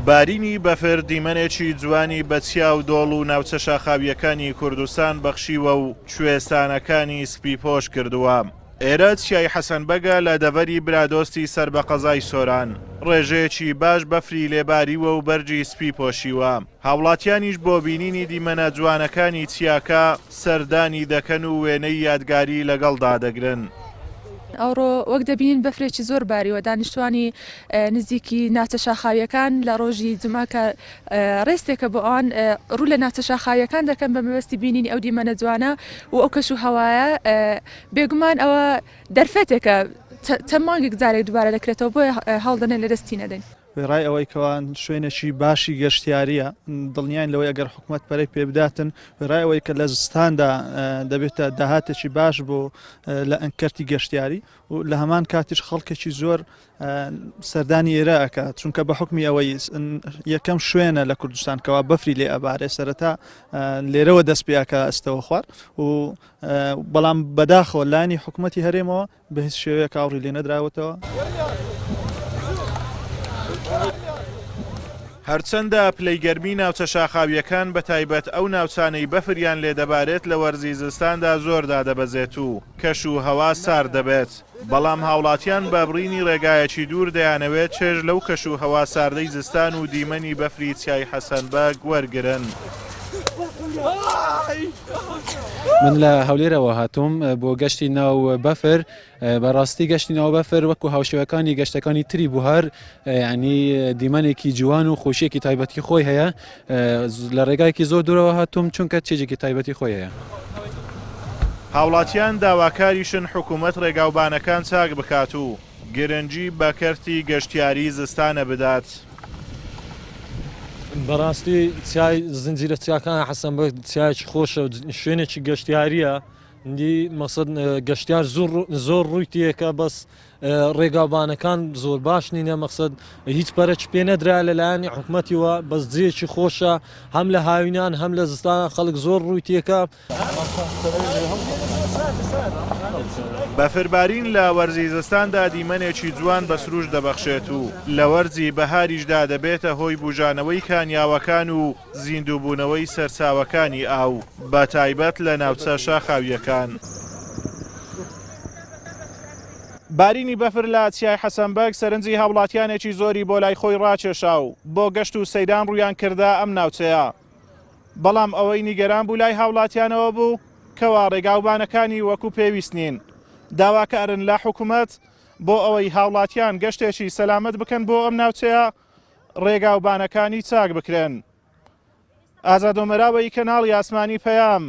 بارینی بەفر دیمەنێکی جوانی بە چیا و دۆڵ و ناوچە شاخاوییەکانی کوردستان بەخشیوە و کوێستانەکانی سپیپۆش کردووە. ئێرە چیای حەسەن بەگە لە دەڤەری برادۆستی سەر بە قەزای سۆران. ڕێژەیەکی باش بەفری لێ باریوە و بەرگی سپی پۆشیوە. هاوڵاتیانیش بۆ بینینی دیمەنە جوانەکانی چیاکە سەردانی دەکەن و وێنەی یادگاری لەگەڵدا دەگرن. ئەوڕۆ وەک دەبینین بەفرێکی زۆر باریوە، دانیشتوانی نزیکی ناوچە شاخاوییەکان لە ڕۆژی جومعە کە ڕێستێکە بۆ ئەوان ڕوو لە ناوچە شاخاوییەکان دەکەن بە مەبەستی بینینی ئەو دیمەنە جوانە و ئەو کەش و هەوایە، بێگومان ئەوە دەرفەتێکە چەند مانگێک جارێک دووبارە دەکرێتەوە بۆیە هەوڵدەنێن لەدەستی نەدەین. وێڕای ئەوەی کەوا شوێنێکی باشی گەشتیارییە، دڵنیاین لەوەی ئەگەر حکومەت پەرەی پێبداتن، وێڕای ئەوەی کە لە زستاندا دەبێتە داهاتێکی باش بۆ لە کەرتی گەشتیاری و لە هەمان کاتیش خەڵکێکی زۆر سەردانی ئێرە ئەکات، چونکە بە حکمی ئەوەی یەکەم شوێنە لە کوردستان کەوا بەفری لێ ئەبارێ، سەرەتا لێرەوە دەست پێ ئەکا ئەستەوە خوار و بەڵام بەداخەوە لایەنی حکومەتی هەرێمەوە بە هیچ شێوەیەک ئاوڕی لێ نەدراوەتەوە. هەرچەندە پلەی گەرمی ناوچە شاخاوییەکان بەتایبەت ئەو ناوچانەی بەفریان لێدەبارێت لە وەرزی زستاندا زۆر دادەبەزێت و کەش و هەوا سارد دەبێت، بەڵام هاوڵاتیان بە بڕینی ڕێگایەکی دوور دەیانەوێت چێژ لەو کەش و هەوا ساردەی زستان و دیمەنی بەفری چیای حەسەن بەگ وەرگرن. من لە هەولێرەوە هاتووم بۆ گەشتی ناو بەفر، بەڕاستی گەشتی ناو بەفر وەکو هاوشێوەکانی گەشتەکانی تری بوهار ینی دیمەنێکی جوان و خۆشیەکی تایبەتی خۆی هەیە، لە ڕێگایەکی زۆر دوورەوە هاتووم چونکە چێژێکی تایبەتی خۆی هەیە. هاوڵاتیان داواکاریشن حکومەت ڕێگاوبانەکان چاک بکات و گرنگی بە کەرتی گەشتیاری زستانە بدات. بەڕاستی چیای زنجیرە چیاکان حەسەن بەگ چیایەکی خۆشە و شوێنێکی گەشتیاریە دی مەسەد گەشتیار زۆر زۆر ڕووی تێکە بەس ڕێگاوبانەکان زۆر باش نینە مەقسەد هیچ پەرەکی پێ نەدرا لەلایەنی حکومەتیوە بەس جێیەکی خۆشە هەم لە هاوینان هەم لە زستان خەڵک زۆر ڕووی تێکە. بەفربارین لە وەرزی زستاندا دیمەنێکی جوان بە سروشت دەبەخشێت و لە وەرزی بەهاریشدا دەبێتە هۆی بوژانەوەی کانیاوەکان و زیندووبوونەوەی سەرچاوەکانی ئاو بەتایبەت لە ناوچە شاخاوییەکان. بارینی بەفر لە چیای حەسەن بەگ سەرنجی هاوڵاتیانێکی زۆری بۆ لای خۆی ڕاکێشا و بۆ گەشت و سەیران ڕوویان کردە ئەم ناوچەیە. بەڵام ئەوەی نیگەران بوو لای هاوڵاتیانەوە بوو کەوا ڕێگاوبانەکانی وەکو پێویست نین. داواکارن لە حکومەت بۆ ئەوەی هاوڵاتیان گەشتێکی سەلامەت بکەن بۆ ئەم ناوچەیە ڕێگاوبانەکانی چاک بکرێن. ئازاد ئۆمەراوەیی کەناڵی ئاسمانی پەیام،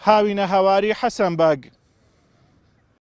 هاوینەهەواری حەسەن بەگ.